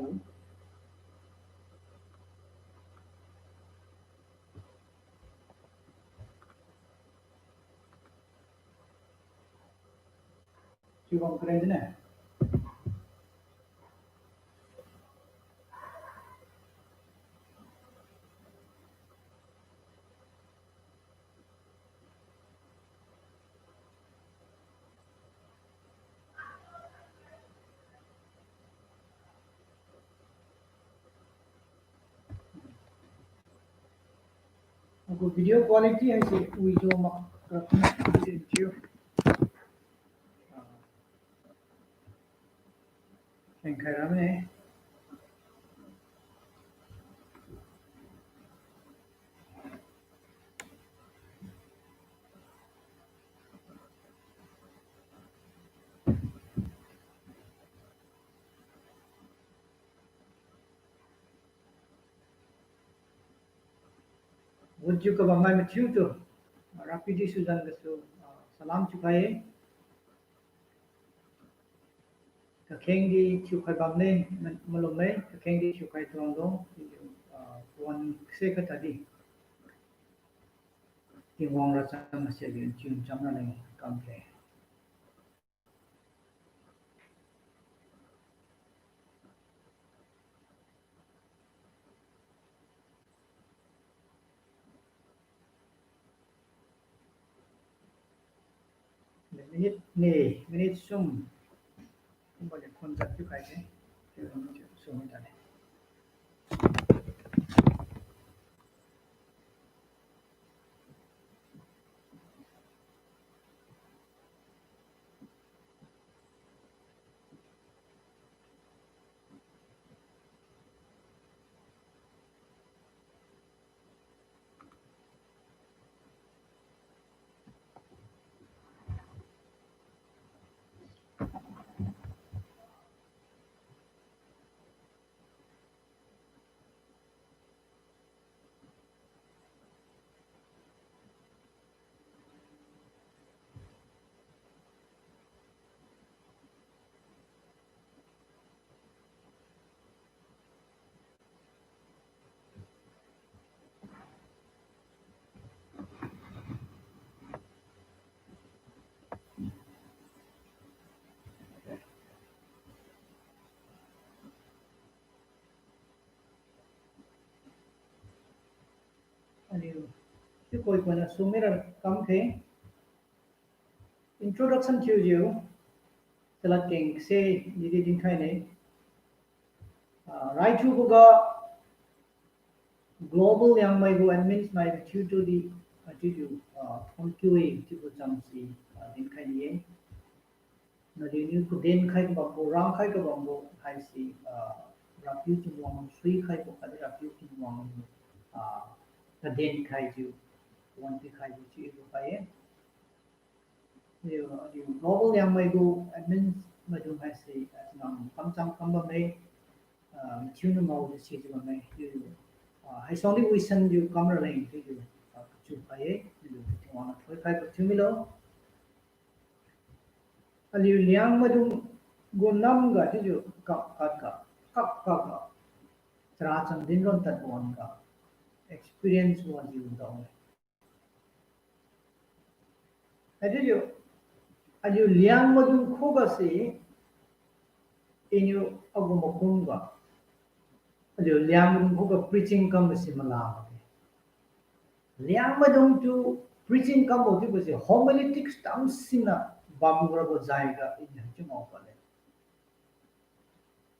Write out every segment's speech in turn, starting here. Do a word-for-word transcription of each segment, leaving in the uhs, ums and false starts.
lu. Chiu bam kren ne. Agu video quality haise wi jo mak ra thiu. Kengkhai rame. Wunjiu kabammai mathiutu, Rapiu Jesu zan gasu, ah, salam thiukhai-e. Kakheng di thiukhai bamne, ma-, malum-e, kakheng di thiukhai tuang dong, ah, wan se katadi. Tingwang racham mase di chiu chamra leng kamkhe. Minute ni, minute sum. Kumba le khon jat thiukhai se. Sum tane. Aliu, chiu koi koi na sumira kamkhe. Introduction thiujiu, chalad keng se nidi dinkhaine. Ah, raithuboga Global Liangmai gu admins mai thiutudi, ah, thiujiu, ah, phone kiu-e chiubo chamsi, ah, dinkhaine. Naliuniu kadenkhai kabambo, rangkhai kabambo haise, ah, Rapiu Tingwang suikhaibo khatdi Rapiu Tingwang, ah, kadenkhaijiu, wan pikhaijiu chiubo khai-e. Aliu, aliu Global Liangmai gu admins maidung haise, ah, chinam kamchang kam bamme, ah, mathiu nungaojiu sijiu bamme, chiu, ah, haisuangdi wisanjiu kamra leng chiujiu, ah, kachiu khai-e, chiujiu Tingwang na thoikhai kathiu milo. Aliu Liangmaidung gu namga chiujiu kap kap ga, kap kap ga, chara cham dinron tadbo wan-ga, experience wajiu dao-e. Haichiujiu, aliu Liangmaidung khuga se, iniu agu makumga, aliu Liangmaidung khuga preaching kambo si mala makge. Liangmaidung tu preaching kambo chiubo se homiletics tam sina bamrabo jaiga iniu chiu ngao pale.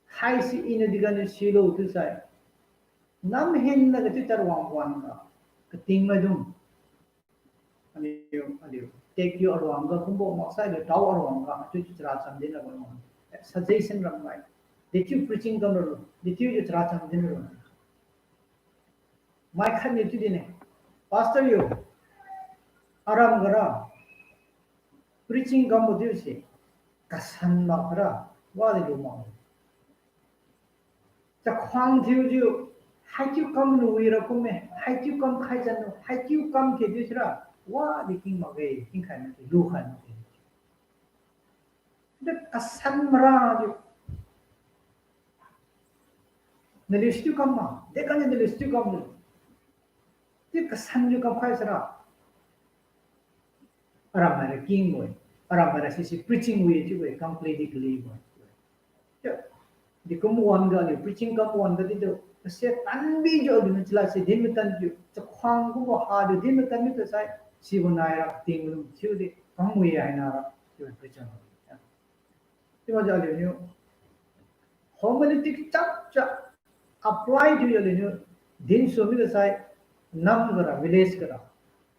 Haise iniu diganiu silo chiusai, nam hinna kachiu tadwang wan-ga, katingmaidung, aliu, aliu tekiu aruangga kumbo maksai aliu tao aruangga chiu chara cham dinrabo, eh, suggestion ramai. Dechiu preaching kamralo, dechiu chara cham dinralo. Mai khatniu chiu dine, Pastor yo, aram gara preaching kambo chiuse kasan makra wadi lu mak. Chakhuang thiujiu, haichiu kamlu wira kumme, haichiu kam khaijiu, haichiu kam khe chiu sira, wadi king makge, kingkhai makge, lukhai makge. De kasan marajiu, Naliu situ kam ma, de kani naliu situ kam lu. Ti kasan niu kam khai sara. Aram mai ra king wi. Aram mai ra sisi preaching wi chiu wi, kam kli di kli wi. Chiu. Di kum wan ga aliu preaching kam wan ga di tu. Kase tanbi jo aliu na chila se din matan ju. Chakhuang kum ha di din matan mi tu sai. Sibo nai ra ting lung chiu di. Kam wi ai na ra. Chiu preaching. Chiu ma ja aliu niu. Homiletic chap chap apply thiu aliu niu. Din su mi tu sai. Nam ga ra, village ga ra.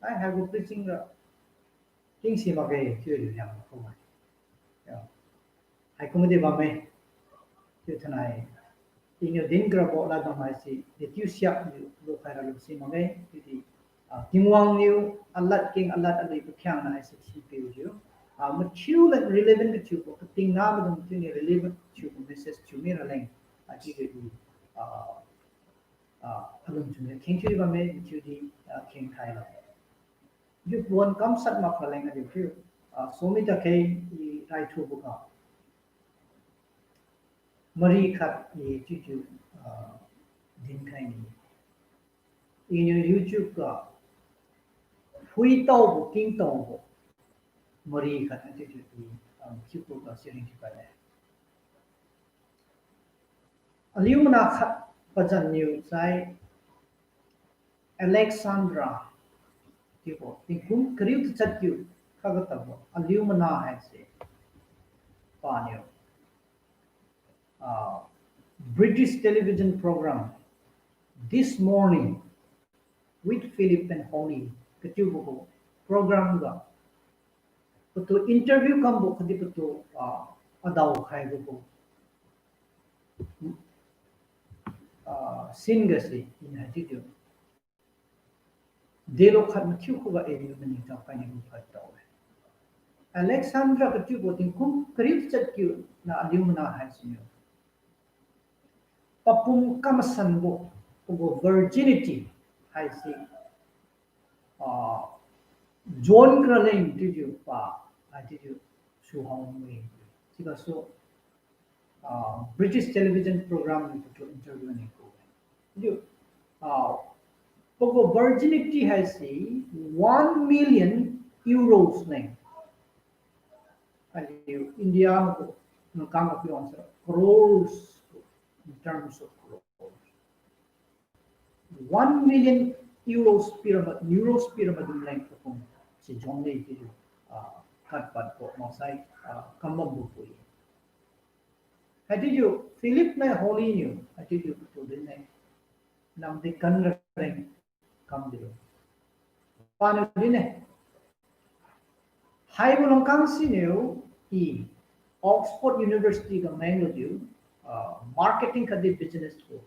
Ai, haibo preaching ra. King si makge, chiu aliu niu. Kum ma. Ya. Hai kum di bamme. Chiu thanai. Iniu din grabo lad bam haise, dechiu siak niu lukhai ralo si makge, chiudi, ah, Tingwang niu alad keng alad aliu pakhiangna haise si piu jiu. Ah, mathiu lad relevant kathiubo, kating na maidung thiuniu relevant thiubo message thiu mi raleng, ah, chiudi, ah, ah, alung chunniu kheng thiu bamme, chiudi, ah, kheng khai la. Youth wan kamshat mak raleng aliu thiu, ah, somi ta kheng i raithubo ga. Mari khat i chiujiu, ah, dinkhai ni. Iniu YouTube ga phui taobo, king taobo. Mari khat chiujiu i, ah, chiubo ga sharing thiukhai le. Aliu mana khat pazan niu sai Alexandra, chiubo, tingkum kariu tachat kiu, kha katabo, aliu mana haise, paniu, ah, British television program, This Morning with Philip and Holly, kachiubo gu program ga, patu interview kambo khatdi patu, ah, adao khaibo gu, ah, scene ga se, iniu haichiujiu. Delo khat mathiu khuga iniu maningtao khaini gu khat tao-e. Alexandra kachiubo tingkum kariu tachat kiu na aliu mana haisiniu. Papum kamasanbo, pagu virginity haise, ah, John Graleng chiujiu pa, ah, chiujiu suhao mi. Sigasu, ah, British television program niu patu interview ni ku. Chiujiu, ah, pagu virginity haise one million euros leng. Aliu India magu, nakang ga piwang sara crores, in terms of crores. One million euros pirama, euros pirama dum leng kakung si John le chiujiu, ah, khat padbo maksai, ah, kambambo pui. Haichiujiu Philip nai Holly niu, haichiujiu patu din-e. Nang deacon raleng kam dilo. Paniu din-e. Haibo lungkang siniu i Oxford University ga menglujiu, ah, marketing khatdi business gu,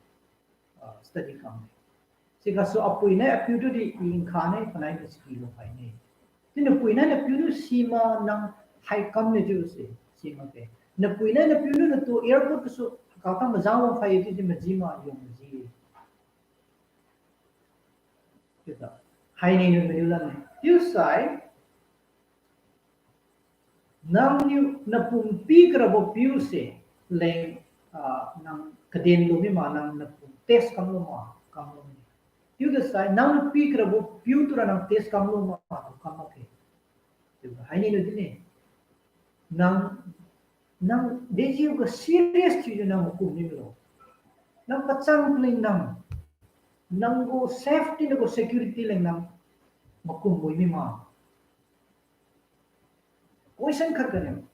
ah, study kam-e. Sigasu apui nai apiu tudi i nkha nai panai di siki lungkhaine. Chiu napui nai napiu niu sima nang hai kamne chiuse, simakge. Napui nai napiu niu natu airport gasu kakam majang lungkhai chiudi maji ma yong maji. Chiuta. Haini niu maniu lanne. Chiusai, nangniu napum pikarabo piuse leng, ah, nang kaden lu mima nang napum test kamlu ma, kamlu mi. Chiudasai, nangniu pikarabo piu tura nang test kamlu ma, kam makge. Chiuta, haini niu din-e. Nang, nang dejiu ga serious thiujiu nang makum milo. Nang pachang leng nang, nang gu safety, nang gu security leng nang makum wi mima. Question khat kaniu.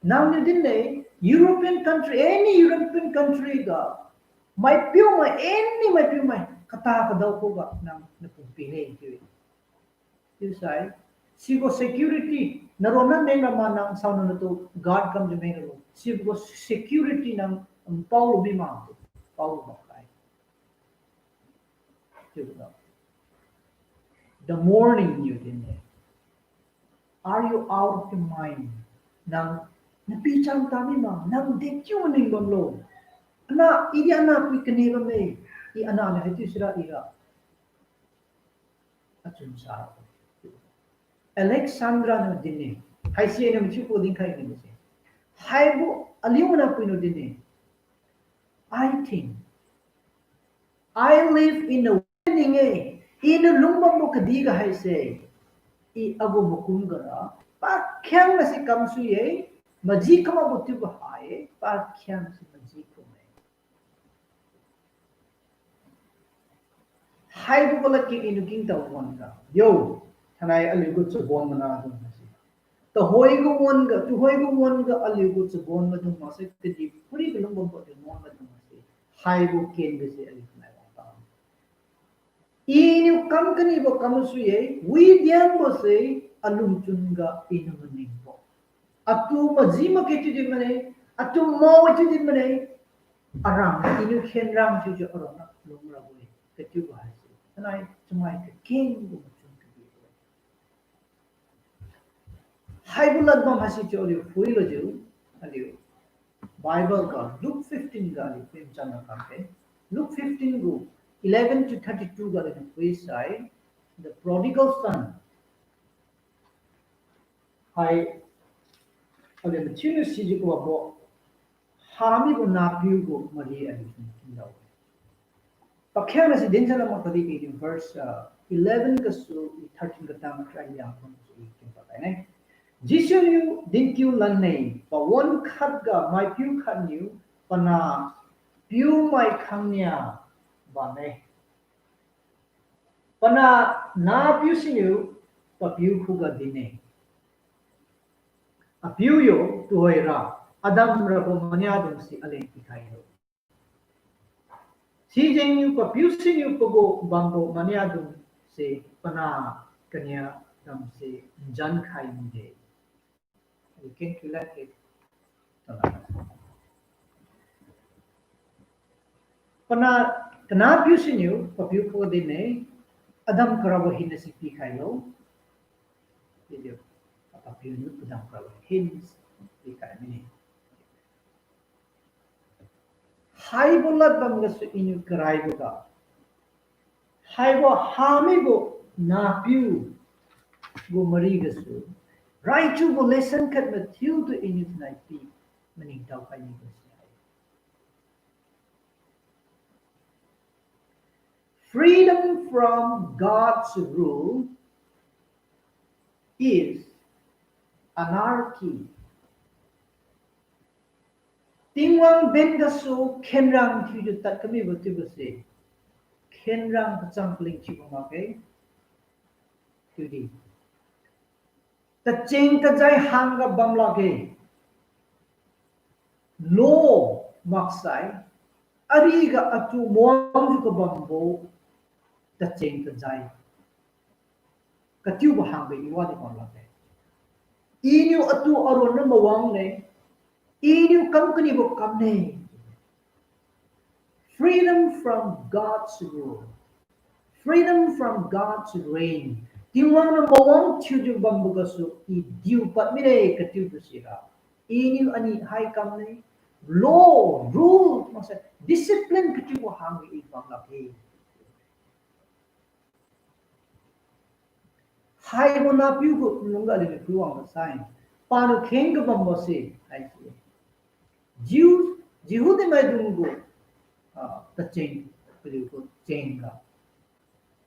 Nangniu din-e, European country, any European country ga, maipiumai, any maipiumai, kata kadao khuga nang napum pine chiu-e. Chiusai, sibo security, naronna mengrama nang saona natu guard kamjiu mengralo. Sibo security nang, um, paolu mima, paolu bakhai. Chiubo. The morning niu din-e. Are you out of your mind? Nang, napichang ta mima, nang dechiu ning bamlo. Ana, idi anapui kani bamme, i ananiu haichiu sira ira. Achun sa. Alexandra niu din-e. Haise niu machiu ku dinkhai ni se. Haibo aliu mana pui niu din-e. I think I live in a way ning-e, iniu lungbambo kadihga haise, i agu makum gara, pakhiangnase kamsui-e, maji kamakbo chiubo hai-e, pakhiangnase maji kumme. Haibo gu ladkeng iniu kingtao wan-ga, yo, thainai aliu gu chabon manadung haise, tuhoi gu wan-ga, tuhoi gu wan-ga aliu gu chabon madung makse, kadihpiri kalung bambo aliu wan madung makse, haibo ken gase aliu thainai wangta Iniu kam kanibo kamsui-e, widianbose alungchun ga iniu maningbo. Atu maji makge chiu din mane, atu mao-e chiu din mane, arang iniu khenrang thiujiu aronna lungrabo-e, kachiubo haise. Thainai chamai kakeng gu machun kadi-e. Haibo ladbam haise chiu aliu phuilujiu, aliu Bible ga Luke fifteen ga aliu phuimcham na kamkhe. Luke fifteen gu eleven to thirty-two ga aliu phuisai, the prodigal son. Hai, aliu mathiuniu sijiu kubo, hamibo nahpiu gu mari aliu siniu kingdao. Pakhiangnase dinjiu lam makadi i verse, ah, eleven gasu thirteen katang krai liang khon su i kingpa taine. Jesu niu dinkiu lanne, pawan khatga maipiu khatniu panahpiumai khangnia bamme. Panah nahpiu siniu papiu khuga dinne, Apiu yo, tuhoira adam rabo maniadungse aleng pikhailo. Sijengniu papiu siniu pagu bambo maniadungse panah kaniadamse njankhai mide. Kengkhiu ladkhe. Panah, kanahpiu siniu papiu khuga dinne, adam karabo hinase pikhailo. Chiudi papiuniu padam karabo hinase pikhai mine. Haibo ladbam gasu iniu karaiboga, haibo hamibo nahpiu gu mari gasu raichiubo lesson khat mathiutu iniu thainai pi maningtao khai nibo si hai. Freedom from God's rule is anarchy. Tingwang ben gasu khenrang thiujiu tad kamibo chiubose, khenrang kachang kaling thiubo makge. Chiudi tacheng-tajai hangga bamlakge. Law maksai, ariga atu mawangjiu kabambo tacheng-tajai, katiubo hangga i wadi bamlakge. Iniu atu aronna mawangne, iniu kam kanibo kamne. Freedom from God's rule. Freedom from God's reign. Tingwang niu mawang thiujiu bambo gasu i diu pad mide kachiubo sira, iniu ani hai kamne, law, rule maksai discipline kachiubo hangga i bamlakge. Haibo nahpiu gu lungga aliuniu phuiwang gasai, paniu kheng kabambose haise, Jew, Jehudi maidung gu, ah, tacheng, paliu gu chengga,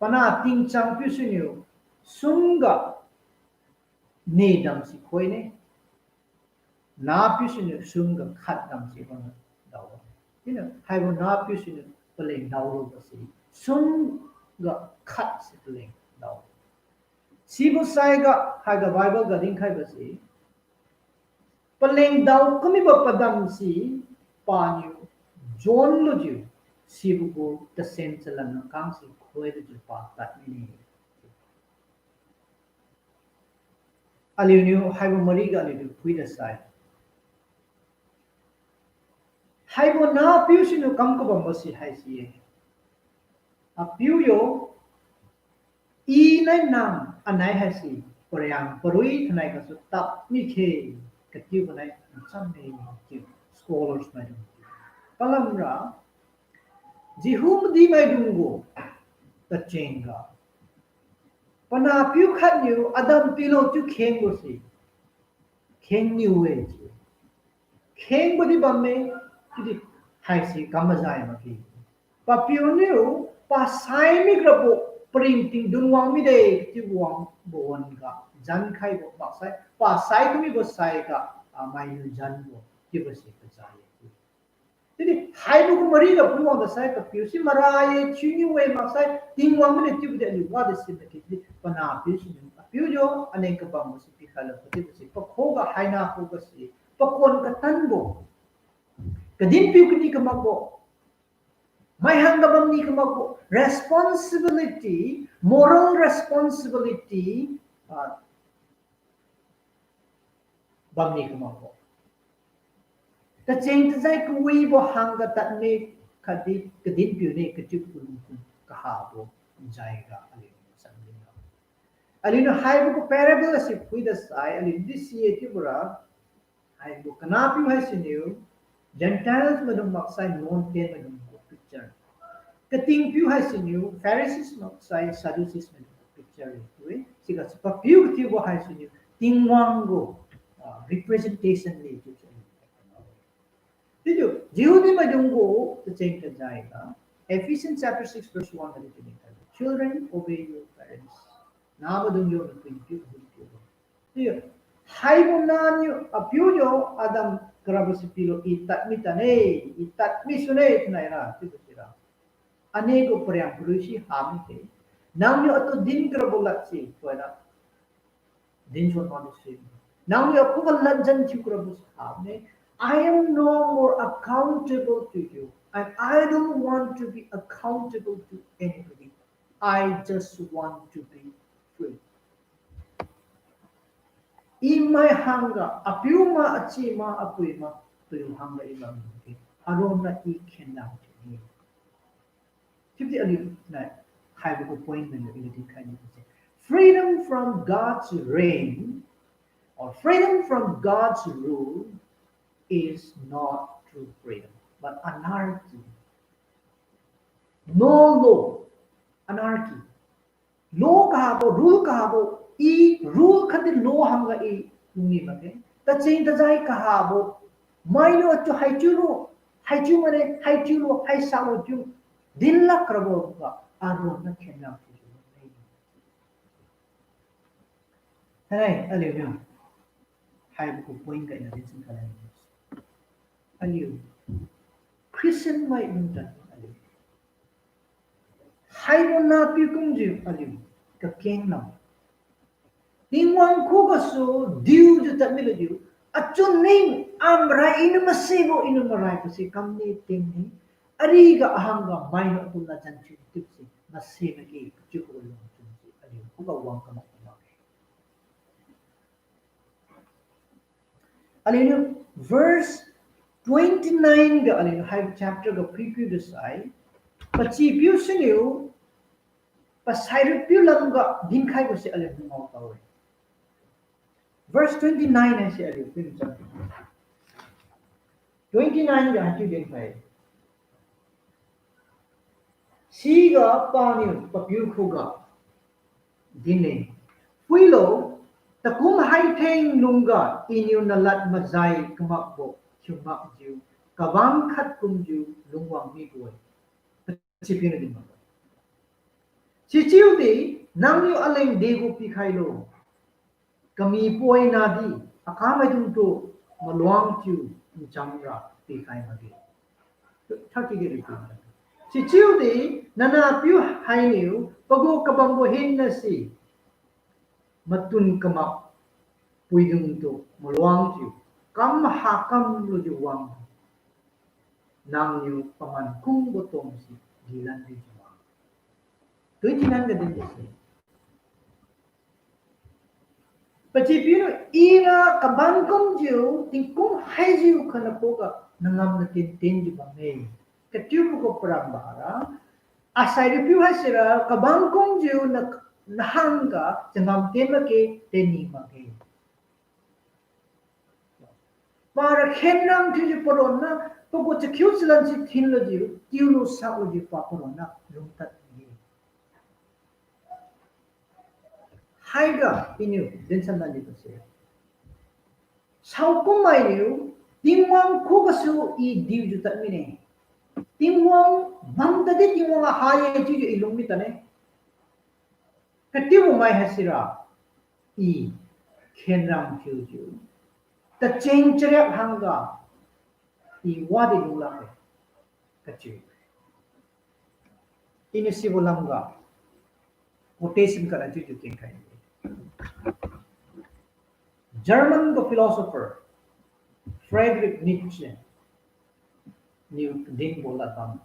panah tingchang piu siniu sumga ne damsi khoine, nahpiu siniu sumga khat damsi khona dao. Iniu haibo nahpiu siniu paleng daolubose sumga khatse paleng dao. Sibo saiga haiga Bible ga dinkhaibo se, paleng dao kamibo padamse paniu jonlujiu sibo gu tasen chalan nakangse khoilujiu pa tad mine. Aliuniu haibo mariga aliuniu phuida sai, haibo nahpiu siniu kam kabambo si haise, Apiu yo, i nai nang anai haise pariang parui thainai gasu tap mikhe, kachiubo nai ncham-e chiu scholars maidung. Palamra, Jehudi maidung gu tachengga, panahpiu khatniu adam pilo chiu khengbo se, khengniu-e chiu. Khengbo di bamme, chiudi haise kam majai makge. Papiu niu pasai mikrabo paringting dun wang mide, chiu wangbo wan-ga zan khaibo maksai, pasai kamibo saiga, ah, mainiu zanbo chiubo si kazai-e. Chiudi haibo gu mariga phuiwang dasai, papiu si mara ye, chiuniu we maksai, Tingwang mine chiubo di aliu wadi si maki, chiudi panahpiu siniu, papiu yo, aleng kabambo si pikhailo, chiubo si, pakhuga haina khuga si, pakon katanbo, kadinpiu kani kamakbo, maihang ga bamni kamakbo, responsibility, moral responsibility, ah, bamni kamakbo. Tacheng-tajai kawibo hangga tadmi khatdi kadinpiu ne kachiu kalungkung kahabo jaiga aliu masan dinlo. Aliuniu haibo gu parable si phuida sai, aliu di si-e chiubora, haibo kanapiu haisiniu, Gentiles maidung maksai non-ten maidung gu picture. Katingpiu haisiniu, Pharisees maksai Sadducees maidung gu picture-e chiu-e. Siga si papiu kathiubo haisiniu, Tingwang gu, ah, representation le chiu chiu. Chiujiu, Jehudi maidung gu tacheng-tajai ga, Ephesians chapter six verse one ga di chiu ni, Children, obey your parents. Namaidung yo napui-apiu ahuipiu-e. Chiu, haibo naniu apiu yo Adam karabo si pilo, I tadmi tane, I tadmi sune thainai ra chiubo sira, ane gu pariang karui si hami khe, nangniu atu din karabo lad si, tuhoira, dinsuan madu si, nangniu akhuga ladjan thiu karabo si hami ne, I am no more accountable to you, and I don't want to be accountable to anybody. I just want to be free. I mai hangga, apiu ma, achi ma, apui ma, paliu hangga I bamke, aronna I khenlang thiu-e. Chiudi aliu nai, haibo gu point mainiu iliu dinkhai ni se. Freedom from God's reign or freedom from God's rule is not true freedom, but anarchy. No law, anarchy. Law kahabo, rule kahabo, I rule khatdi law hangga I lungni makge. Tacheng-tajai kahabo, mainiu atu haichiulo, haichiu mane, haichiulo, haisalo chiu dinlak rabo ga, aronna khenlang thiujiu bamle. Hai, aliuniu haibo gu point ga ina dinsin khaleng. Aliu Christian mai lungtad aliu, haibo nahpiu kumjiu aliu kakeng lam, Tingwang khugasu diujiu tadmi ladiu, achun ning amrai iniu masibo iniu maraibo se kamne tingni, ariga ahangga mainiu atu ladjan thiu tip se mase makge kachiubo lungchun se aliu khuga wang kamak kamak-e. Aliuniu verse twenty nine ga aliuniu hai chapter ga phuipiu dasai, pachipiu siniu pasairipiu lamga dinkhaibo se aliu ngao tao-e. Verse twenty nine haise aliu phuicham. Twenty nine ga haichiu dinkhai. Siga paniu papiu khuga din-e, Phuilo, takum haitheng lungga Iniu nalad majai kamakbo thiu makjiu, kabang khat kumjiu lungwang mibo-e. Sipiu niu dinbo, Sichiudi nangniu aleng degu pikhailo, kamipoi nadi akamaidungtu maluang thiu nchamra pikhai makge. Thirty ga repeat. Sichiudi nanahpiu hainiu pagu kabambo hinna si matun kamak puidungtu maluang thiu, kam hakam lujiu wang, nangniu paman kumbo tongsi dilan dijiu wang. Twenty nine ga dinbo se, pachipiu niu, Ira kabang kumjiu tingkum haijiu khanakhuga nangam natin tinjiu bamme, kachiubo gu paramba ra, asairipiu haisira kabang kumjiu na, nahangga changam ten makge, tenni makge. Para khenrang thiujiu paronna, pagu chakhiu chalan si thinlujiu, tiulu saklujiu pa paronna lungtad-e. Haiga Iniu dinsan nalibo se, saokum mainiu Tingwang khugasu I diujiu tad mine, Tingwang bam tadi Tingwang ahai ye chiujiu i lung mi tane. Katiubo mai haisira, i khenrang thiujiu, tacheng chariak hangga, i wadi lunglakge kachiu. Iniu sibo lamga quotation khat chiujiu kengkhai. German gu philosopher Friedrich Nietzsche niu dinbo ladbam.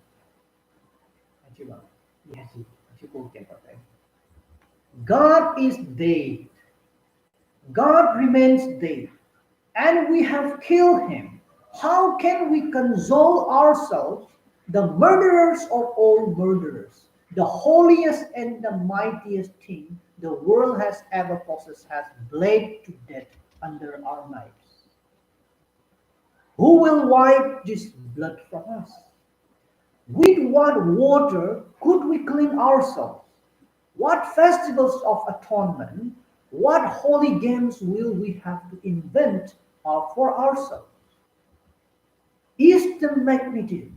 Achiuba, i haisi, achiubo kengkhai. God is dead. God remains dead, and we have killed him. How can we console ourselves, the murderers of all murderers, the holiest and the mightiest thing the world has ever possessed has bled to death under our knives? Who will wipe this blood from us? With what water could we clean ourselves? What festivals of atonement, what holy games will we have to invent, uh, for ourselves? Is the magnitude,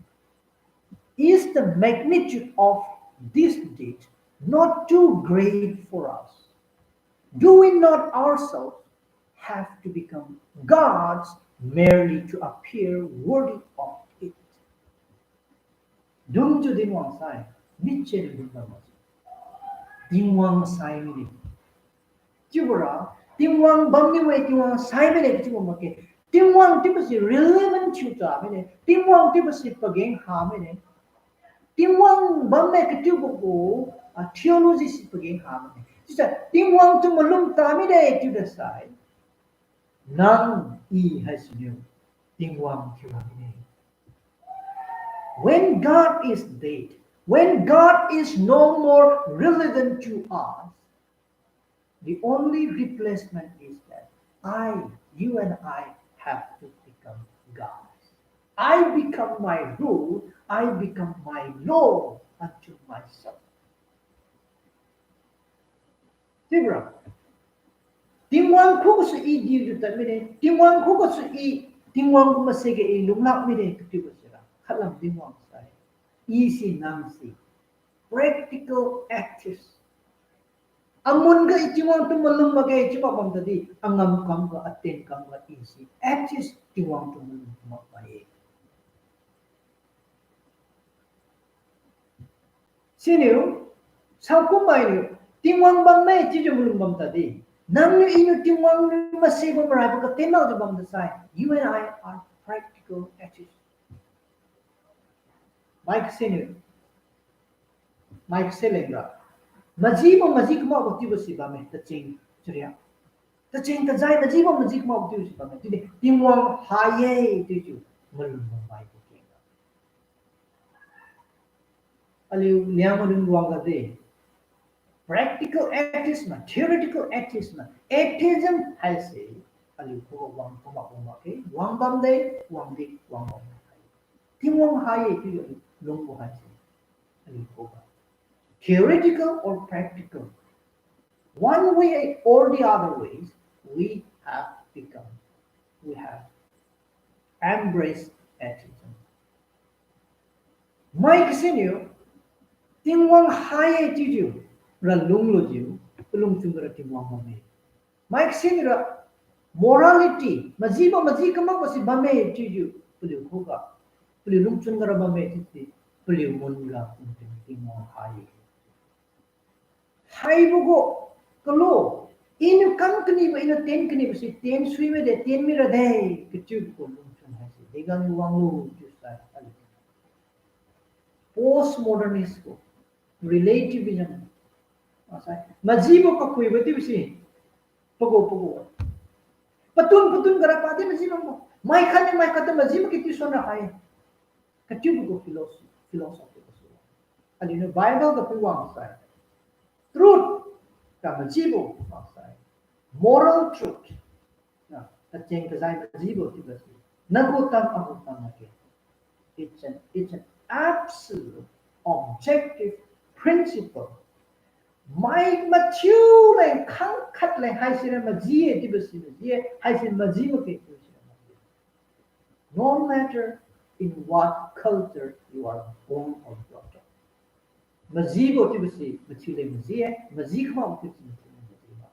is the magnitude of this deed not too great for us? Do we not ourselves have to become gods merely to appear worthy of it? Dungtu Tingwang sai, Nietzsche niu dungtu ma. Tingwang sai mine. Chiubora, Tingwang bamniu-e, Tingwang sai mine chiubo makge. Tingwang chiubo si relevant thiuta mine. Tingwang chiubo si pageng ha mine. Tingwang bamme katiubo gu, ah, theology si pageng ha mine. Chiusai, Tingwang tu malum ta mide chiuda sai, nang i haisiniu Tingwang thiura mine. When God is dead, when God is no more relevant to us, the only replacement is that I, you and I have to become gods. I become my rule, I become my law unto myself. Chiubora, Tingwang khugasu i diujiu tad mide, Tingwang khugasu i, Tingwang gu mase ga i lunglak mide katiubo sira, khatlam Tingwang sai, i si nang si practical atheist. Amun ga i Tingwang tu malum makge chiubo bam tadi, angam kamga, atien kamga i si atheist, Tingwang tu malum mak mai-e. Siniu, saokum mainiu, Tingwang bamme chiujiu malum bam tadi, nangniu iniu Tingwang niu mase gu maraibo katien makjiu bam tasai, you and I are practical atheists. Mai kasiniu, mai kase lengra, majibo maji kamakbo chiubo si bamme, tacheng chariak, tacheng tajai majibo maji kamakbo chiubo si bamme. Chiudi Tingwang ha ye chiujiu malum bam maibo kengga. Aliu Liangmai lun wangga de, practical atheist ma, theoretical atheist ma, atheism haise aliu khuga wang kamakbo makge, wang bamde, wangdi wang bamde. Tingwang ha ye chiujiu lungbo haise aliu khuga, theoretical or practical, one way or the other ways, we have become, we have embraced atheism. Mai kasiniu, Tingwang ha ye chiujiu ra lunglujiu, palungchun gara Tingwang bamme. Mai kasiniura, morality, majibo maji kamakbo si bamme chiujiu paliu khuga, paliu lungchun gara bamme chiudi, paliu mun ga paliu Tingwang ha ye. Haibo gu kalu, iniu kam kanibo, iniu tien kanibo si tien sui mide, tien mira de, kachiubo gu lungchun haise dega niu wanglu chiusai aliu Postmodernist gu relativism. Asai, majibo kakuibo chiubo si, pagu pagu, patun patun gara padi maji bambo, mai khatniu mai khattu maji makge chiu suan ra hai. Kachiubo gu philosophy, philosophy gasu, aliuniu Bible ga phui wangsai, truth, ka majibo wangsai, moral truth, na, tacheng tajai majibo chiubo si, nagu tan agu tan makge. It's an, it's an absolute objective principle. Mai mathiu leng khangkhat leng haisira maji-e chiubo si maji-e, haisi maji makge chiubo si maji-e. No matter in what culture you are born or brought up. Majibo chiubo si mathiu leng maji-e, maji kamakbo chiubo si mathiu leng maji-e.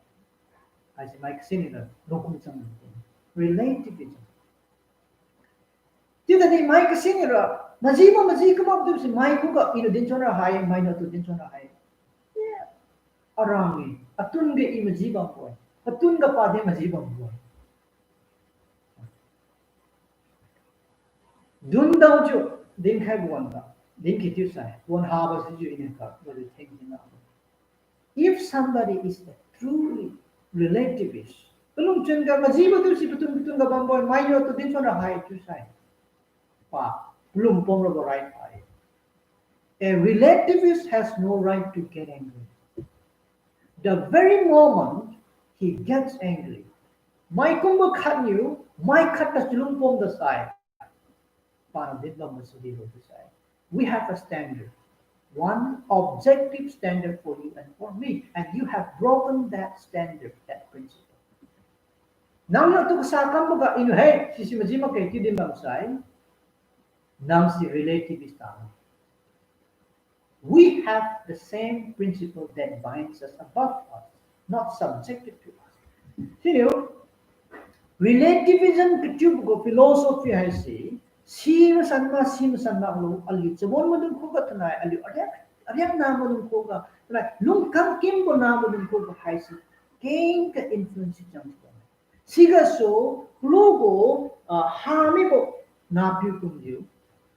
Haise mai kasiniu ra lungkum chang lungkum. Relativism. Chiu tadi mai kasiniu ra, majibo maji kamakbo chiubo si mai khuga iniu dinchon ra hai, mainiu atu dinchon ra hai. Arang-e, atun ga i maji bambo-e, atun ga padi maji bambo-e. Dundao chiu dinkhaibo wan-ga, dinki chiusai wan habo sichiu iniu ka, very thinking na. If somebody is a truly relativist, palungchun ga majibo chiubo si patun patun ga bambo-e, mainiu atu dinchon ra hai chiusai, pa, palung pom rabo right hai. A relativist has no right to get angry. The very moment he gets angry, mai kumbo khatniu mai khat ga chalung pom dasai, paniu dinbam masudi lo chiusai, we have a standard, one objective standard for you and for me, and you have broken that standard, that principle. Nangniu atu kasa kamboga iniu hai sisi maji makge chiu dinbam sai, nang si relativist ta. We have the same principle that binds us above us, not subjected to us. Siniu, relativism kachiubo gu philosophy haise, si masan ma, si masan maklo, aliu chabon maidung khuga tanai, aliu ariak, ariak na maidung khuga tanai, lungkam kimbo na maidung khuga haise, kengkha influence chang. Sigasu, kalu gu, ah, hamibo napiu kumjiu,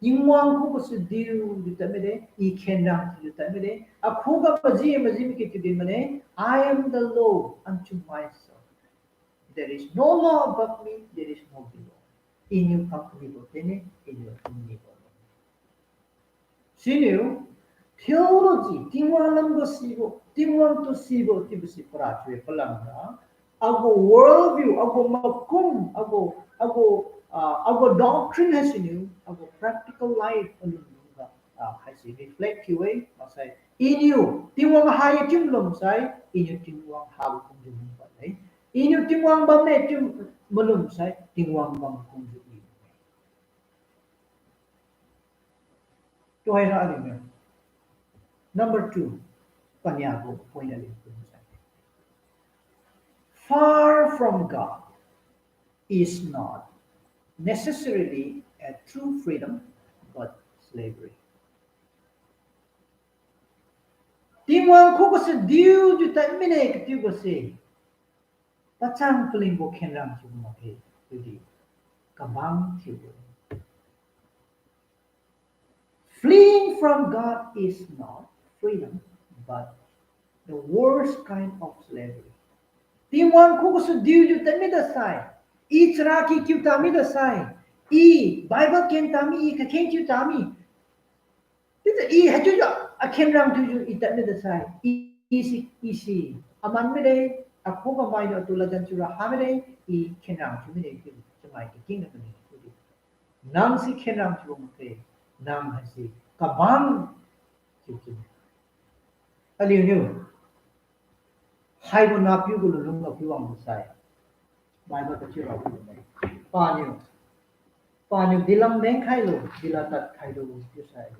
Tingwang khugasu diujiu tadmide, i khenrang thiujiu tadmide, akhuga maji maji miki chiu din mane, I am the law unto myself. There is no law above me, there is no below. Iniu kam kamibo tene, iniu kam kamibo. Siniu, theology, Tingwang lamga sibo, Tingwang tu sibo, chiubo si para chiu-e palamra, agu world view, agu makum, agu, agu, ah, agu doctrine haisiniu, agu practical life alungga, ah, haise reflect thiu-e, maksai, iniu, Tingwang hai chiu malum sai, iniu Tingwang habo kumjiu lung pad-e. Iniu Tingwang bamme chiu malum sai, Tingwang bam kumjiu i. Tuhoira aliuniu. Number two, paniagu point aliuniu. Far from God is not necessarily a true freedom, but slavery. Tingwang khugasu diujiu tadmine katiubo se, pachang palingbo khenrang thiu makge, chiudi kabang thiubo. Fleeing from God is not freedom, but the worst kind of slavery. Tingwang khugasu diujiu tadmi dasai, i charaky thiu tadmi dasai, i Bible ken tadmi, i kakheng thiu tadmi, chiujiu i haichiujiu akhenrang thiujiu i tadmi dasai, i, i si, i si aman mide, akhuga mainiu atu ladjan thiura ha mide, i khenrang thiu mide chiu, chamai kakeng na kani chiudi. Nang si khenrang thiu makge, nang haise kabang thiu ki. Aliuniu haibo napiu gu lunlung ga piwang dasai, Bible kathiu rabo-e. Paniu, paniu dilam mengkhailo, dila tadkhailo chiusai.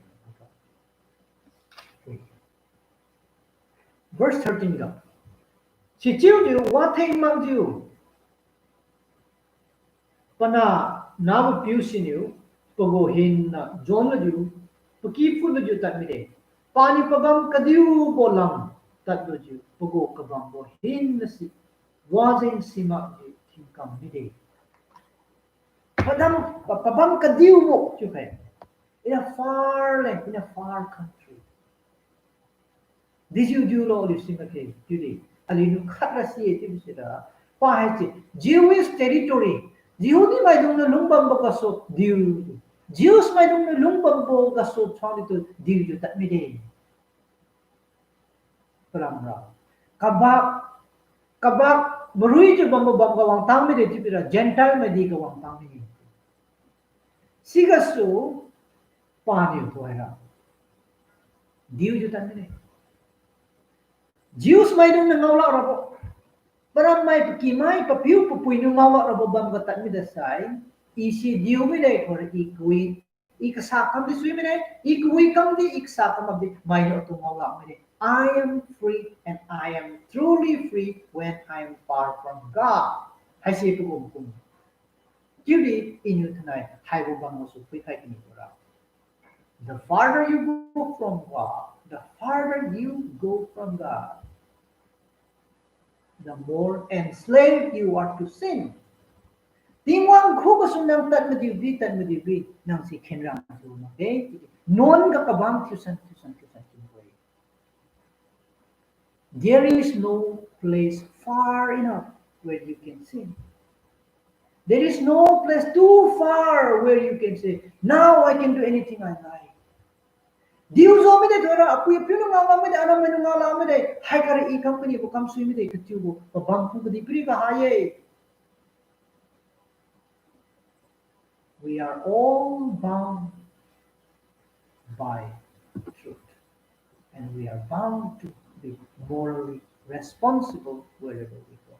Verse thirteen ga, sichiujiu watheng makjiu, pana nahbo piu siniu pagu hinna jonlujiu, paky phutlujiu tadmide. Paniu pabam kadiubo lam tadlujiu pagu kabambo hinna si wajeng simakjiu thinkam mide. Padam, pa-, pabam kadiubo chiukhai, in a far land, in a far country. Dijiu diulo aliu simakge chiudi, aliuniu khat ra si-e chiubo sira, pa haise Jewish territory, Jehudi maidungniu lungbambo gasu diu, Jews maidungniu lungbambo gasu thuang ditu diujiu tadmide. Palamra, kabak, kabak maruijiu bambo bamga wangtang mide chiubira Gentile maidi ga wangtang mide. Sigasu paniu tuhoira diujiu tadmide. Jews maidungniu ngaolak rabo, parammai pakimai papiu papuiniu ngaolak rabo bamga tadmi dasai, i si diu mide khuga i kawi I kasa kam di sui mine, i kawi kam di, i kasa kam di, mainiu atu ngao lak mine. I am free and I am truly free when I am far from God. Haise pagu kum. Chiudi iniu thainai haibo bam masu phuikhai kini kura. The farther you go from God, the farther you go from God, the more enslaved you are to sin. Tingwang khugasu nang tad madiu bi, tad madiu bi, nang si khenrang tu makge. Nuan ga kabam thiusan, thiusan, thiusan, thiusan. There is no place far enough where you can sin. There is no place too far where you can say, "Now I can do anything I like." Diu jo mide thoira, apui apiu nung ngam mide, anam mai nung ngam mide, hai kara i kam kani bo kam sui mide, katiubo, pabam pu kadihpiri ga hai ye. We are all bound by truth. And we are bound to be morally responsible wherever we go.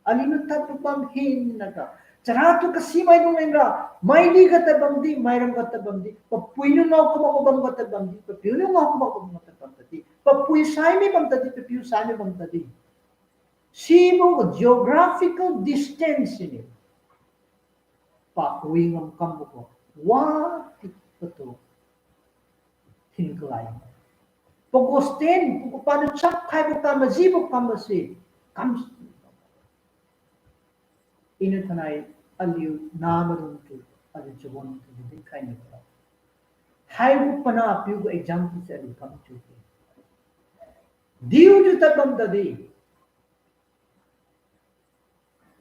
Aliuniu tadbo bam hinaga, chara tu kasi maidung lengra, maili ga tadbam di, mairam ga tadbam di, papui niu ngao kabo bam ga tadbam di, papiu niu ngao kabo bam ga tadbam di, papui sai mi bam tadi, papiu sai mi bam tadi. Sibo geographical distance ni. Pawi ngam kambo ko, wadi patu thin kalai. Pagu stand, pagu paniu chap khaibo kam, majibo kam si, kam. Iniu thainai aliu namaidung tu, aliu chabon tu dinkhai niu. Haibo panahpiu gu example se aliu kam chiu-e. Diujiu tadbam tadi,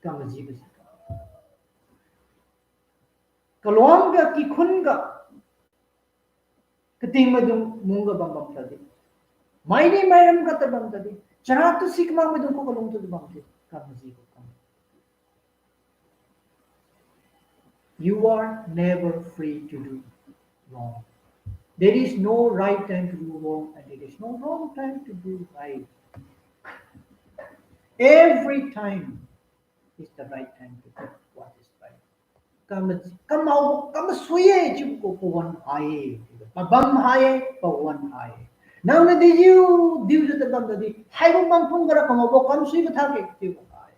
kam majibo si. Kaluang ga, kikhun ga, kating maidung mung ga bambam tadi, maini mairam ga tadbam tadi, chara tu si kamak maidung khuga lung tu bam di, kam majibo kam. You are never free to do wrong. There is no right time to do wrong, and there is no wrong time to do right. Every time is the right time to do what is right. Kam, kamao, kamasui-e chiu ko pawan hai-e, pabam hai-e, pawan hai-e. Nang nadi diu, diujiu tadbam tadi, haibo mangphung gara kamaobo kamsui mathak-e chiu hai.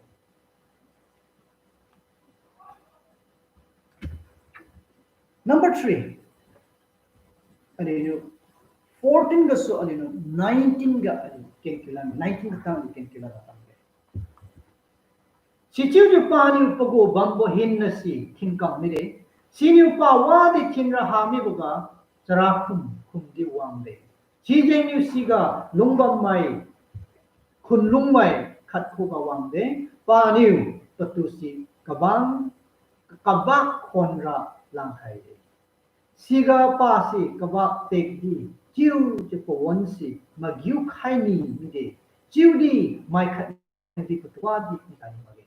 Number three. Aliuniu fourteen gasu aliuniu nineteen ga aliu kenkila, nineteen katang aliu kenkila ga tamde. Sichiujiu paniu pagu bambo hinna si thinkam mide. Siniu pa wadi thinra ha miboga chara khum khum di wangde. Sijengniu siga lungbammai, khun lungmai khat khuga wangde. Paniu patu si kabang, kabak khonra langkhaide. Siga pasi kabak tekdi chiujiu pawan si magiu khai ni mide. Chiudi mai khat di patu wadi ntai makge.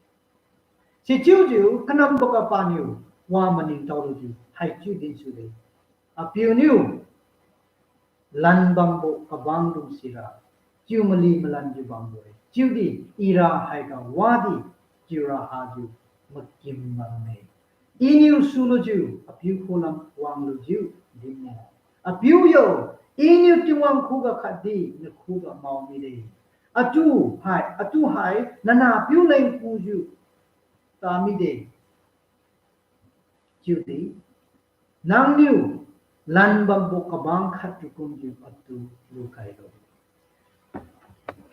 Sichiujiu kanamboga paniu wa maningtao lujiu haichiu dinsude. Apiu niu lanbambo kabangdung sira chiu mali malanjiu bambo-e. Chiudi ira haiga wadi chiura hajiu makim bamme. Iniu sulujiu apiu khulam wanglujiu dinne. Apiu yo, Iniu Tingwang khuga khatdi nakhuga mao mide. Atu hai, atu hai nanapiu leng kujiu ta mide. Chiudi nangniu lanbambo kabang khat tu kumjiu atu lukhailo.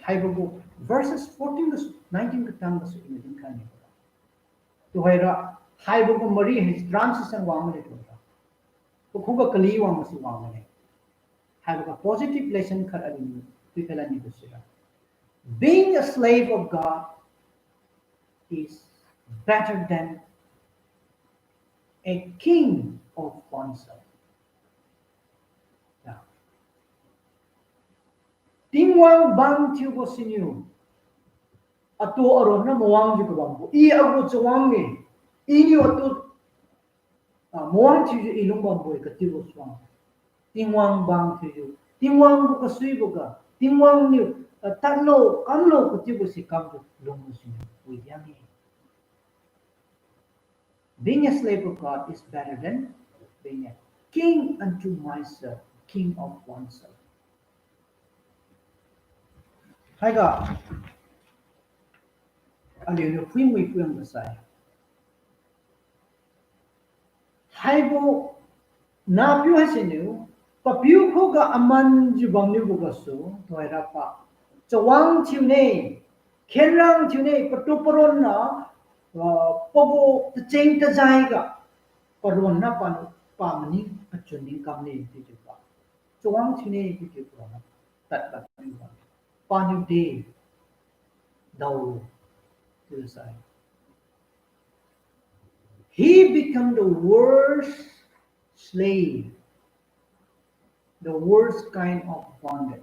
Haibo gu verses fourteen gasu nineteen katang gasu iniu dinkhai ni. Tuhoira, haibo gu mari hai transition wang mane tuhoira. Pakhuga kali wang masi wang mane. Haiboga positive lesson khat aliuniu tuikhailan nibo sira, being a slave of God is better than a king of council. Tingwang bang thiubo siniu atu aronna mawangjiu kabambo, i agu chawang-e, iniu atu, ah, mawang thiujiu i lungbambo-e katiubo suang. Tingwang bang thiujiu, Tingwang gu kasuiboga, Tingwang niu, ah, tadlo, kamlo katiubo si kamjiu lungbo siniu wi diang-e. Being a slave of God is better than being a King unto myself, king of oneself. Haiga, aliuniu phuimui phuiang kasai. Haibo nahpiu haisiniu, papiu khuga amanjiu bamniubo gasu, tuhoira pa. Chawang thiune, khenrang thiune, patu paronna, ah, pagu tacheng tajaiga, paronna pa, pa maning, pachun ningkamne, chiujiu pa. Chawang thiune, chiujiu paronna, tadpad niuba. Paniu de, dao, chiusai. He become the worst slave, the worst kind of bondage.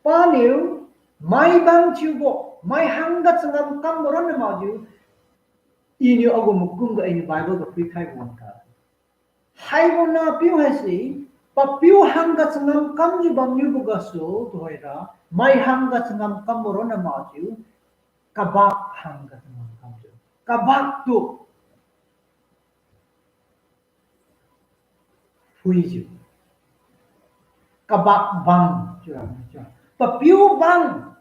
Paniu, mai bang thiubo, mai hangga changam kambo ronna makjiu, iniu agu makumga iniu Bible ga phuikhaibo wangka. Haibo nahpiu haise, papiu hangga changam kamjiu bamniubo gasu, tuhoira, mai hangga changam kambo ronna makjiu, kabak hangga changam kamjiu. Kabak tu phuijiu. Kabak bang, chiura, chiura. Papiu bang,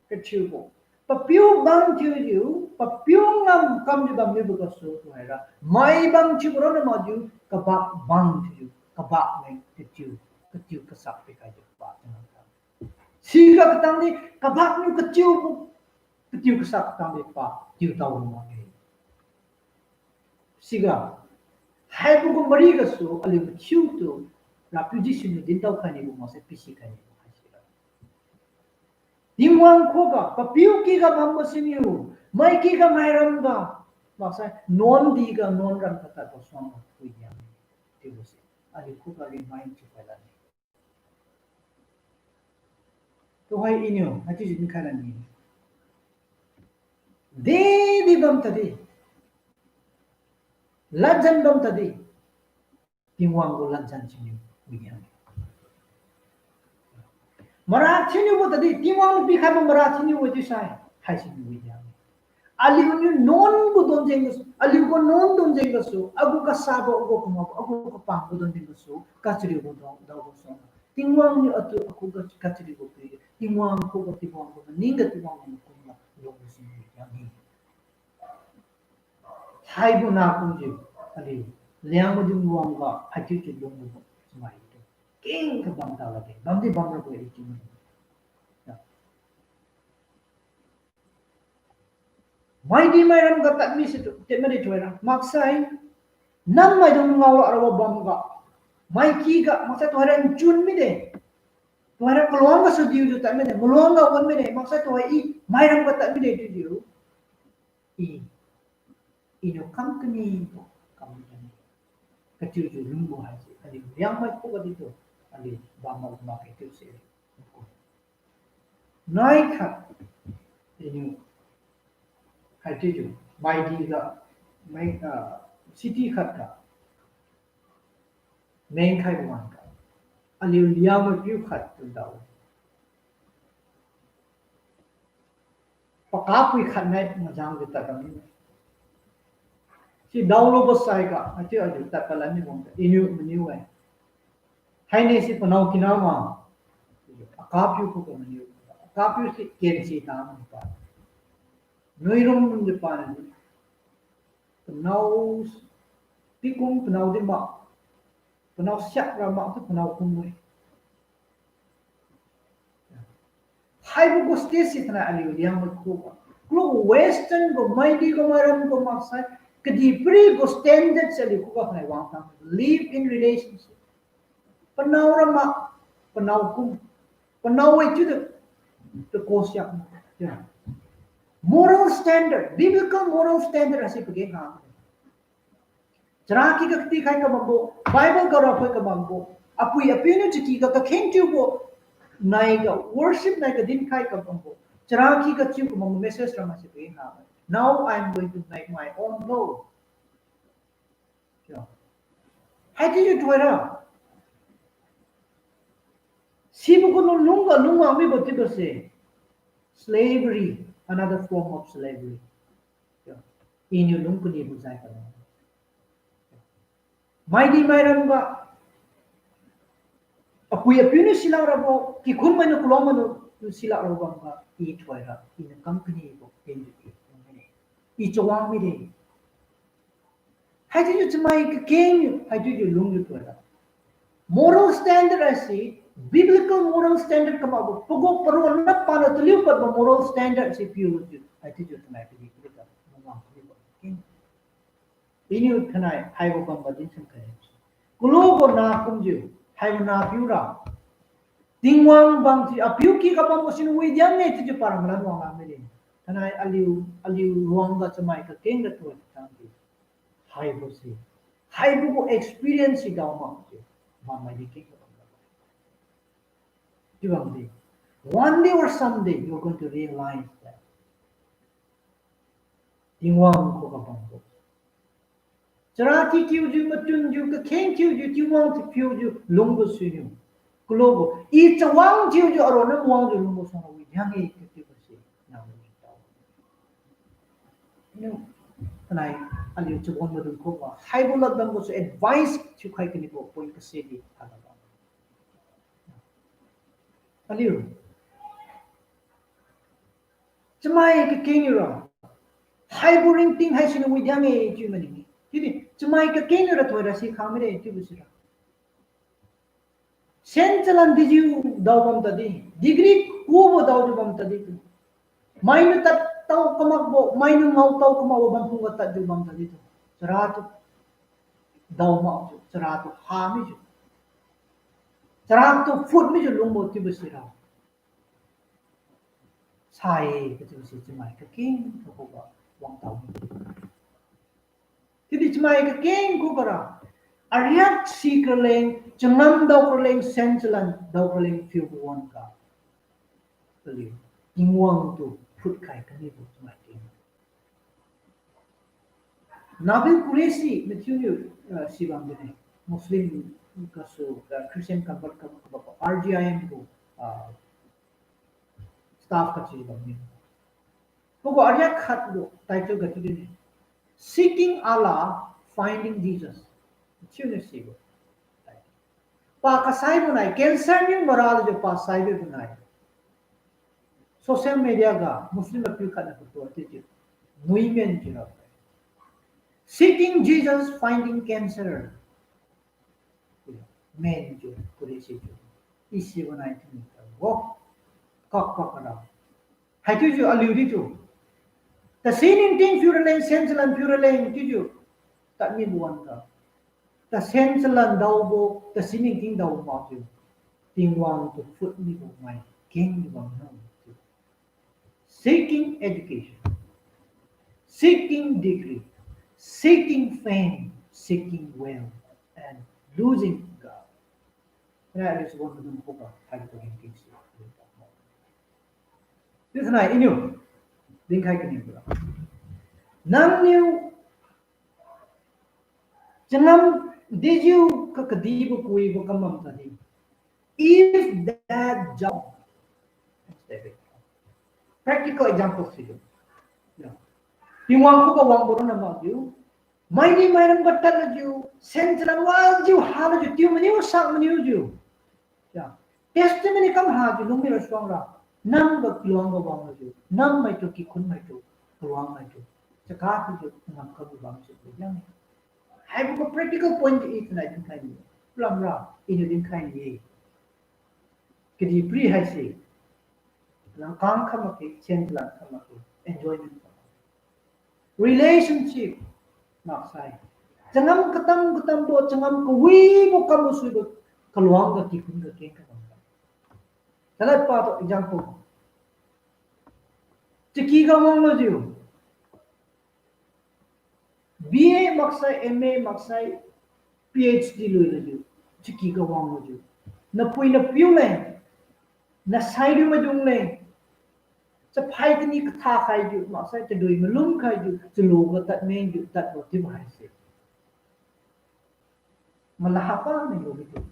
kathiubo. Papiu bang thiujiu, papiu ngam kamjiu bamniubo gasu, tuhoira. Mai bang thiubo ronna makjiu, kabak bang thiujiu, kabak leng katiu, katiu kasak pikhaijiu pa changam kam. Siga katangdi, kabak niu katiubo, katiu kasak katangdi pa, tiutao lu makge. Siga, haibo gu mari gasu, aliu mathiutu, Rapiu Jesu niu dintao khainibo maksai pisi khainibo haisira. Tingwang khuga, papiu kiga bambo siniu, mai kiga mairamga, maksai nuan diga nuan ram katadbo suangga phuidiang. Chiubose, aliu khuga remind thiukhai lane. Tuhoi iniu, haichiujiu dinkhai lane. Dedi bam tadi. Ladjan bam tadi. Tingwang gu ladjan siniu widiang. Mara thiuniubo tadi, Tingwang niu pikhaibo mara thiuniubo chiusai, haisiniu widiang. Aliuniu nuan gu donjeng gasu, aliu gu nuan donjeng gasu, agu kasabo, agu kamabo, agu kapangbo donjeng gasu, kachariubo dao, daobo suang. Tingwang niu atu akhuga kachariubo pi, Tingwang khuga Tingwang gu maningga Tingwang gu makumga lungbo siniu widiang. Haibo nahkumjiu, aliu Liangmai dung wangga haichiujiu lungbo chamai tu, keng kabam talakge, bamdi bamrabo-e chiu-e. Maidi mairam ga tadmi situ, tadmide thuira, maksai, nammaidung ngao rabo bamga, maikyga, maksai tuhoira nchun mide, tuhoira kaluang gasu diujiu tadmide, maluang ga wan mide, maksai tuhoi i mairam ga tadmide chiujiu, i, iniu kam kanibo, kam kani, kachiujiu lungbo haise aliu Liangmai khuga ditu, aliu bam mak makge chiuse. Naikhat, iniu, haichiujiu, maidi ga, mai, ah, city khat ga mengkhaibo wan-ga, aliu Liangmai piu khat tu dao. Pakapui khat nai majangjiu tad bammi. Si daolubo saiga, haichiu aliu tadpad lanmi wangjiu, iniu maniu-e. Haine si panao kina ma. Akapiu khuga maniu. Akapiu si kensi tamipa. Nuirum rumjiu paniu. Panao, pikum panao di mak. Panao siak ra mak tu panao kum-e. Haibo gu stage si thainai aliu Liangmai khuga, klu Western gu, maidi gu, mairam gu maksai, kadihpiri gu standard se aliu khuga thainai wangtang, live in relationship. Panao ra mak, panao kum, panao-e chiutu, tuko siak. Moral standard, biblical moral standard haise pageng ha. Charaky ga katikhai kabambo, Bible ga raokhai kabambo, apui apiu niu chaky ga kakheng chiubo, naiga worship nai kadinkhai kabambo, charaky ga chiu kabambo message ra maise pageng ha. Now I am going to make my own law. Haichiujiu thuira. Sibo gu lungga lungwang mibo chiubose, slavery, another form of slavery. Iniu lung kanibo jai kalo. Maidi mairam ga, apui apiu niu silak rabo, kikhun mainiu kalong mainiu silak rabo bamga, i thoira, iniu kam kanibo, pen i, i chawang mide. Haichiujiu chamai kakeng, haichiujiu lungjiu thoira. Moral standard haise, biblical moral standard kamakbo, pagu paronna paniu taliu padbo moral standard se piulujiu, haichiujiu thainai kadi kadi ga, mawang kanibo. Iniu thainai haibo bamga dinsan khai. Kulubo na kumjiu, haibo napiu ra. Tingwang bang si, apiu ki kabambo sin wi diang ne chiujiu para malan wang la mide. Thainai aliu, aliu ruangga chamai kakeng ga tuan tangjiu. Haibo si. Haibo gu experience si dao makjiu. Bammaidi keng kabam. Chiu bamdi. One day or someday, you are going to realize that Tingwang khuga bambo. Chara thiu thiujiu, matun thiu, kakheng thiujiu, Tingwang thiu thiujiu, lungbo suiniu. Kulubo, i chawang thiujiu, aronna mawangjiu, lungbo suang wi diang e, katiubo si, nang ni tao. Niu, thainai, aliu chabon maidung khuga, haibo ladbambo su advice thiukhai kanibo point kase di, haibo. Aliu. Chamai kakeng niu ra. Haibo ringting haisiniu wi diang e chiu maning-e. Chiudi, chamai kakeng niu ra thoira sikhang mide chiubo sira. Sen chalan dijiu dao bam tadi, degree kubo daojiu bam tadi tu. Mainiu tad tao kamakbo, mainiu ngao tao kamakbo bam phungga tadjiu bam tadi tu. Chara tu dao makjiu, chara tu ha mijiu. Chara tu phut mijiu lungbo chiubo sira. Sai, kachiubo si chamai kakeng khuga wang tao. Chiudi chamai kakeng khuga ra. Ariak sikraleng, changam daokraleng, sen chalan daokraleng phiubo wan-ga. Paliu, Tingwang tu phutkhai kanibo chamai keng. Nabil Qureshi, mathiuniu, ah, sibam dine. Muslim gasu, ah, Christian convert kam, kam, R G I M gu, ah, staff kachiu bamne. Pagu ariak khat gu title ga chiu dine. Seeking Allah, Finding Jesus. Chiuniu sibo. Pa kasaibo nai, cancer niu maralijiu pa saibo nai. Social media ga Muslim apiu khatniu patu chiujiu. Nuimen chiura. Seeking Jesus, Finding Cancer. Men chiu, Qureshi chiu. I sibo nai chiu. Wo. Kak kak ra. Haichiujiu aliu ditu. Tasi ningting phiu raleng, sen chalan phiu raleng chiujiu. Tadmibo wan-ga. Tasen chalan daobo, tasi ningting daobo makjiu. Tingwang tu phut mibo mai, keng mibo mai. Seeking education, seeking degree, seeking fame, seeking wealth, and losing God. Ra aliu chabon maidung khuga, haibo ringting si. Chiu thainai iniu dinkhai kanibo ra. Nangniu changam dijiu kakadibo kuibo kam bam tadi. If that job, practical example si. Tingwang khuga wangbo ronna makjiu. Maini mairam ga tadlujiu, sen chalan wajiu, halujiu, tiu maniu, sak maniujiu. Ya. Testimony kam hajiu lungmi rasuangra. Namga kaluang ga wanglujiu. Nammaitu kikhun maitu. Kaluang maitu. Chakha thiujiu ngam kalu bamjiu luyang. Haibo gu practical point i thainai dinkhai ni. Palamra, iniu dinkhai ni. Kadihpiri haise. Langkang kha makge, sen chalan kha makge, enjoyment kha makge. Relationship, maksai. Changam katam katambo, changam kawibo kambo suibo, kaluang ga kikhun ga keng kabam. Chalad patu example. Chaky ga wanglujiu. B A maksai, M A maksai, P H D luilujiu. Chaky ga wanglujiu. Napui napiu leng. Nasaidiu maidung leng. Chaphai kani katha khaijiu, maksai tadui malum khaijiu, chalu ga tadmengjiu, tadbo chiubo haise. Malahapa ni lo bitu.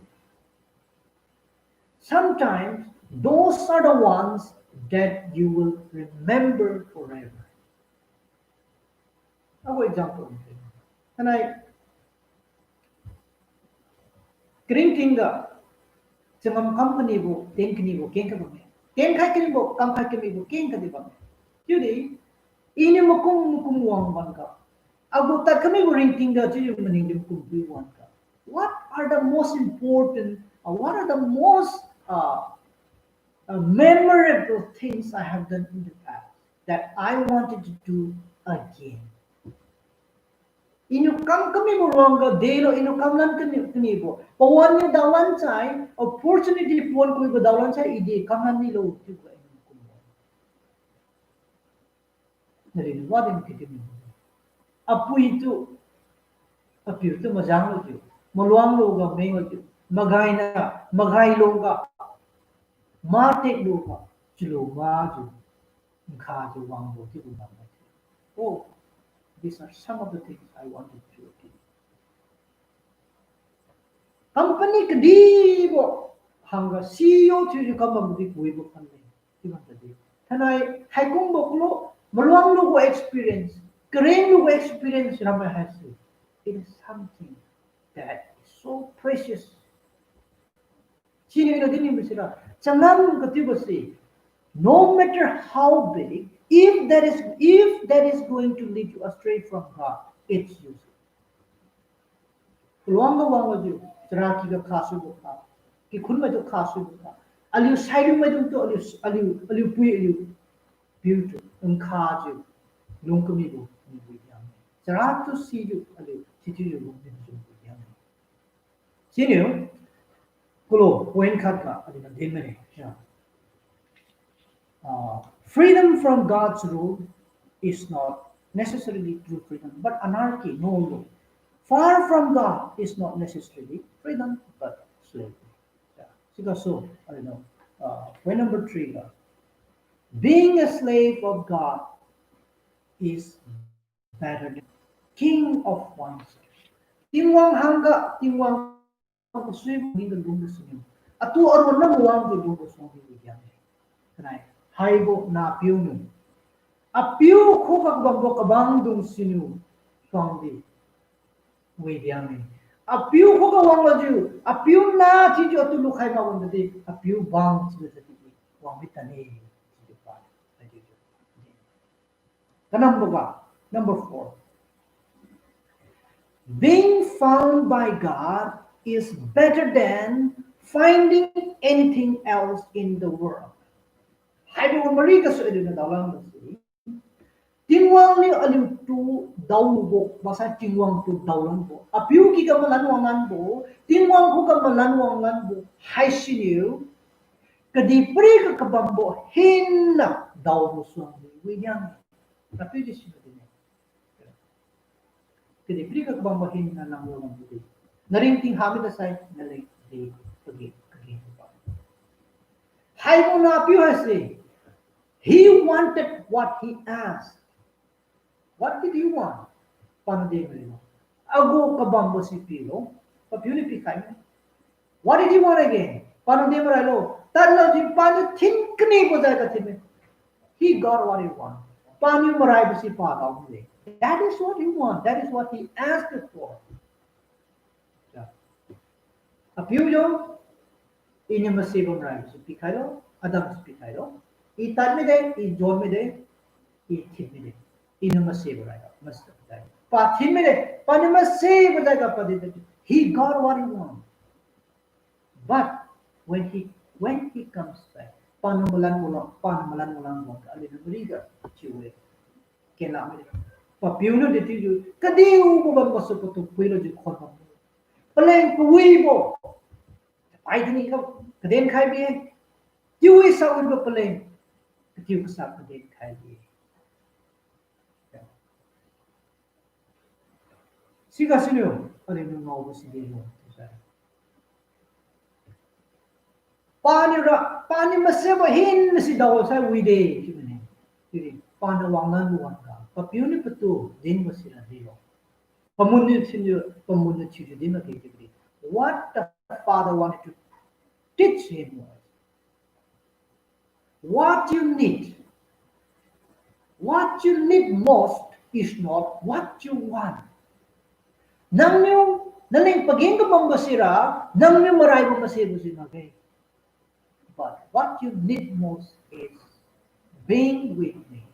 Sometimes those are the ones that you will remember forever. Agu example. Thainai Karingtingga, changam kam kanibo, ten kanibo, keng ka bamme. Ten khai kanibo, kam khai kanibo, keng kadi bamme. Chiudi, iniu makum makum wang wangga, agu tad kamibo ringtingga chiujiu maningdi makum pui wangga, what are the most important, uh, what are the most, uh, uh, memorable things I have done in the past that I wanted to do again? Iniu kam kamibo ruangga delo, iniu kamlan kani, kanibo. Pawan niu daolan sai, opportunity pawan kuibo daolan sai, idi kamlan nilo chiubo iniu kumbo. Nalin wadin kidim. Apui tu, apiu tu majang lujiu, maluang luga meng lujiu, magaina, magai luga, matek luga, chiulu majiu, nkha jiu wangbo chiubo bambo. Oh, these are some of the things I wanted to do. Company kadibo hangga C E O thiujiu kambamdi kuibo khanle. Chiubam tadi, thainai haikumbo kulo, maluang lubo experience, kareng lubo experience ramai haise, it is something that is so precious. Siniu ina dinni masira, changam katiubo se, no matter how big, if that is, if that is going to lead you astray from God, it's useless. Kaluangga wanglujiu, charaky ga khasuibo kha, kikhun maitu khasuibo kha, aliu saidung maidungtu aliu, aliu, aliu pui aliu piutu nkhajiu lung kamibo niu diang. Charatu sijiu aliu sithiujiu lung kamibo niu diang. Siniu, kulo point khat ga aliuniu din mane. Uh, freedom from God's rule is not necessarily true freedom, but anarchy, no rule. Far from God is not necessarily freedom, but slavery. Yeah. Sigasu, I don't know. Uh, point number three ga, being a slave of God is better than king of oneself. Tingwang hangga, Tingwang kasui ningga lungbo siniu, atu aruan na wangjiu lungbo suangdi wi diang-e. Thainai, haibo nahpiu niu apiu khuga kabambo kabangdung siniu suangdi wi diang-e. Apiu khuga wanglujiu, apiu nah thiujiu atu lukhai mak wang tadi, apiu bang chiujiu tadi wang mi tane, chiujiu pa, chiujiu. Kanamboga, number four. Being found by God is better than finding anything else in the world. Haibo mari gasu aliuniu daolan bose, Tingwang niu aliutu daolubo, maksai Tingwang tu daolanbo, apiu kiga malan wanglanbo, Tingwang khuga malan wanglanbo haisiniu, kadihpiriga kabambo hinaniu daobo suangdi wi diang-e. Apiu di siniu dinne. Kadihpiriga kabambo hinaniu langbo lambo di, naringting hamida sai naleng di pagi kagi ba. Haibo nahpiu haise, he wanted what he asked. What did he want? Paniu de marailo. Agu kabambo si pilo. Papiu niu pikhai ne. What did he want again? Paniu de marailo. Tadlo ji paniu thin kanibo jaiga thin me. He got what he want. Paniu maraibo si padao mide. That is what he want. That is what he asked for. Apiu yo, iniu mase bam maraibo si pikhailo, adam si pikhailo. I tad mide, i jon mide, i thin mide. Iniu mase bam maraibo, mase bam maraibo. Pa thin mide, paniu mase bam jaiga padi de. He got what he want. But when he, when he comes back, paniu malan malan, paniu malan malan wang, aliuniu mariga chiu-e. Kena mide. Papiu niu de chiujiu, kadiubo bam gasu patu phuilo jiu khon bam. Paleng kawibo, pai tini kam kaden khai bi-e. Tiuwi sawibo paleng, katiu kasa kaden khai bi-e. Siga siniu, aliuniu ngaobo si delo, paniu ra, paniu masebo hinasi dao sai wide chiu mane. Chiudi paniu wanglan wangga, papiu niu patu dinbo sira delo. Pamun niu siniu, pamun niu chiujiu din makge chiudi, what the father wanted to teach him was, what you need, what you need most is not what you want. Nangniu Naleng pageng kabambo sira, nangniu maraibo masebo si makge. But what you need most is being with me.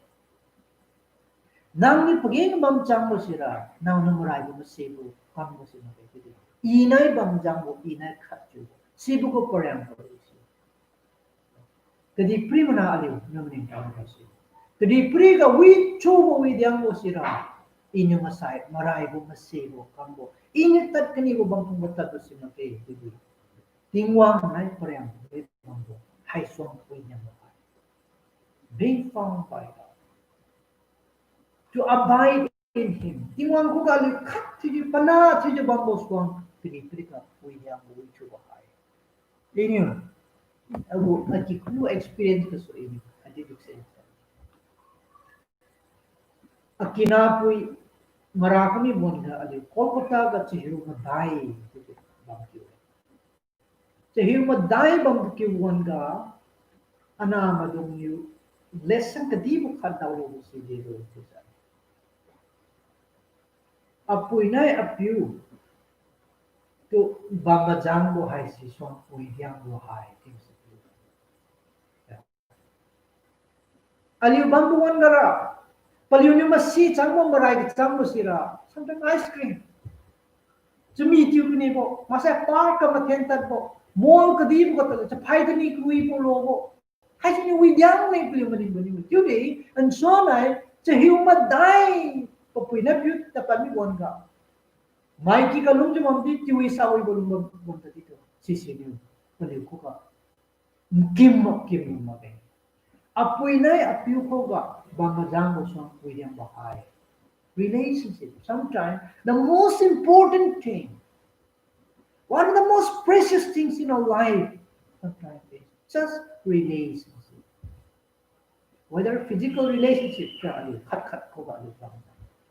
Nangniu pageng kabam changbo sira, nangniu maraibo masebo kambo si makge chiudi. Inai bamjangbo, inai khat chiubo. Sibo gu pariang kabo si. Kadihpiri mana aliu niu maningtao ra si. Kadihpiri ga wi chiubo wi diangbo sira. Iniu masai, maraibo masebo kambo. Iniu tad kanibo bam phungbo tadbo si makge chiudi. Tingwang nai pariang bambo. Haisuang wi diangbo hai. Being found by God. To abide in him. Tingwang khuga aliu khat thiujiu, pana thiujiu bambo suang, kadihpiri ga wi diangbo wi chiubo hai. Iniu, agu, akikhulu experience gasu iniu, adi dukse. Akinapui, mara kami wan-ga aliu Kolkata ga chahiu madai, bam kiu. Chahiu madai bam kiu wan-ga, anah maidungniu lesson kadibo khat daolubo si dilo chiujiu. Apui nai apiu tu bam majangbo haisi suang wi diangbo hai chiusi. Aliu bambo wan-ga ra, paliuniu masi changbo marai kachangbo sira, sometimes ice cream. Chami tiu kanibo, maksai park ga mathen tadbo, mall kadibo ga tadlo, chaphai kani kawibo lobo. Haisiniu wi diang leng paliu maningbo niu. Chiudi, nsuan nai, chahiu madai, papui nai piu tadpad mi wan-ga. Mai kiga lungjiu bamdi, chiu wi sa wibo lung bam, bam tadi tu. Sisiniu, paliu khuga nkim mak kim lu makge. Apui nai apiu khuga bam majangbo suang wi diangbo hai. Relationship, sometimes the most important thing, one of the most precious things in our life, sometimes is just relationship. Whether physical relationship ka aliu khat khat khuga aliu bam.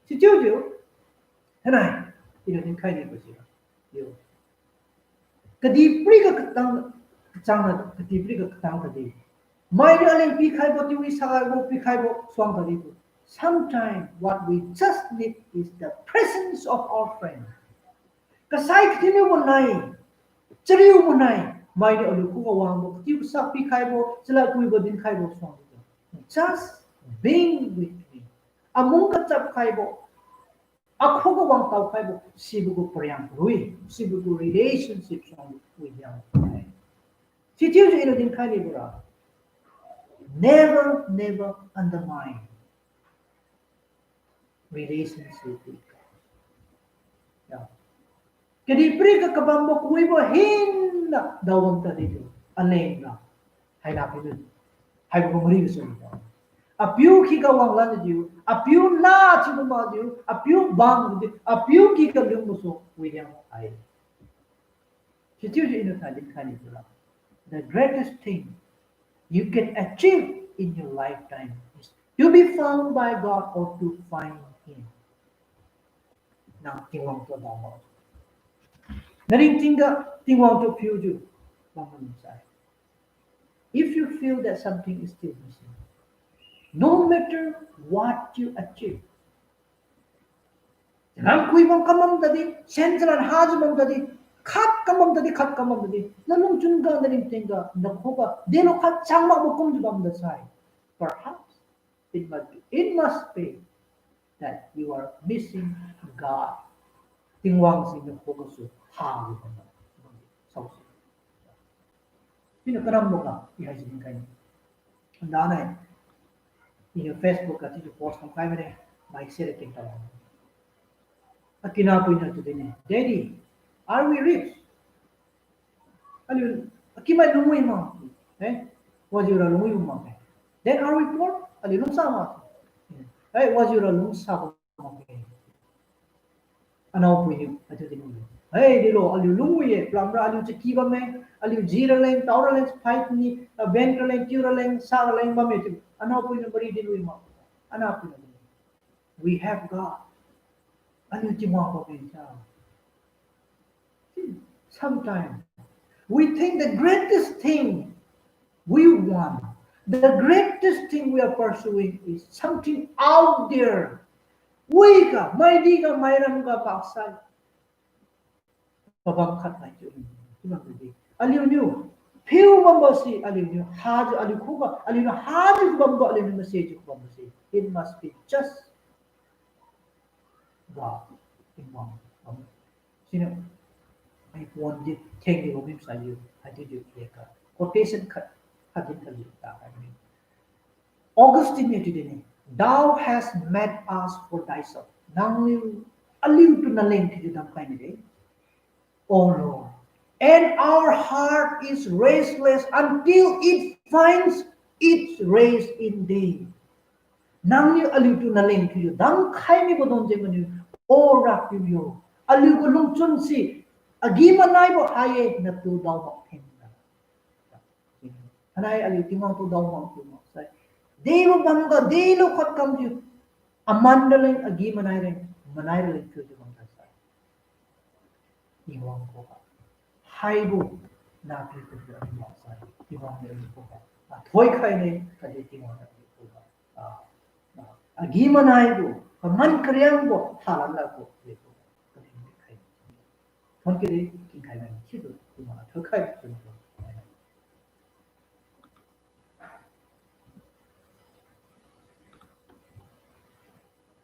Sichiujiu, thainai, iniu dinkhai nibo si. Yo. Kadihpiri ga katang, kachang na, kadihpiri ga katang tadi. Mainiu aleng pikhaibo, chiu wi sakhaibo, pikhaibo, suang tadi tu. Sometimes what we just need is the presence of our friend. Kasai kathiuniu bo nai, chariu bo nai, mainiu aliu khuga wangbo, katiu kasa pikhaibo, chalad kawibo dinkhaibo suang tu. Just being with me. Amung kachap khaibo, akhuga wangtao khaibo, sibo gu pariang lui, sibo gu relationship suang wi diang. Sichiujiu iniu dinkhai nibo ra, never, never undermine relationship with God. Ya. Kadihpiri ga kabambo kawibo hinna daobam tadi tu, aleng ra, haina piu, haibo mari gasu. Apiu kiga wanglan diu, apiu na chiubo makjiu, apiu bam diu, apiu kiga lungbo su wi diang hai. Sichiujiu iniu thaidi khaini tu ra, the greatest thing you can achieve in your lifetime is to be found by God or to find Him. Nang Tingwang tu dao ma. Naringtingga Tingwang tu phiujiu bam mansai. If you feel that something is still missing, no matter what you achieve, nang kui bam kamam tadi, sen chalan hajiu bam tadi, khat kamam tadi, khat kamam tadi, nalungchun ga, naringting ga, nakhuga, delo khat chang makbo kumjiu bamda sai. Perhaps it must be, it must be that you are missing God. Tingwang si nakhugasu hajiu bamda. Saosi. Iniu karamboga, i haisi dinkhai ni. Ndanai, iniu Facebook ga chiujiu post kamkhai mane, mai sira keng tala. Akinapui niu chiu dinne, Daddy, are we rich? Aliu, akimai lungwi ma? Eh? Wajiura lungwi ma? Then are we poor? Aliu lungsa ma? Eh, wajiura lungsa ma? Anaopui niu, achiu dinwi. Hei, dilo, aliu lungwi-e, palamra aliu chaki bamme, aliu ji raleng, tao raleng, fight ni, ah, ben raleng, tiu raleng, sa raleng bamme chiu. Anaopui niu mari dinwi ma? Anaopui niu, we have God. Aliu Tingwang bamme sa. Sometimes we think the greatest thing we want, the greatest thing we are pursuing is something out there. Wiga, maidi ga, mairam ga, baksai. Pabam khat nai chiu, chiu bamdi, aliuniu phiu bambo si, aliuniu hajiu aliu khuga, aliuniu hajiu bambo, aliuniu mase jiu bambo si, it must be just God, Tingwang bam. Siniu, ai pon di theng di bam sai aliu, hai di di ka quotation khat, khat di kali ta kai ni. Augustine niu chiu din-e, Thou hast made us for thyself. Nangliu aliutu naleng thiujiu damkhai mide. O Lord, and our heart is restless until it finds its rest in thee. Nangniu aliutu naleng thiujiu damkhai mibo dungjiu maniu, O Rapiu yo, aliugu lungchun se agi-manaibo hai-e natu dao mak thenga. Anai aliu Tingwang tu dao mak tu maksai, delo bamga delo khat kamjiu, aman raleng, agi-manai raleng, manai raleng thiujiu bam tasai, Tingwang khuga, haibo nahpiu khuga maksai, Tingwang niu aliu khuga, ah, thoikhai ne, khatdi Tingwang niu aliu khuga, ah, ah, agi-manaibo, kaman kariangbo thalan labo aliu khuga, kaliu khai. Thon kidi, tingkhai nai chiutu, Tingwang thoikhai chiu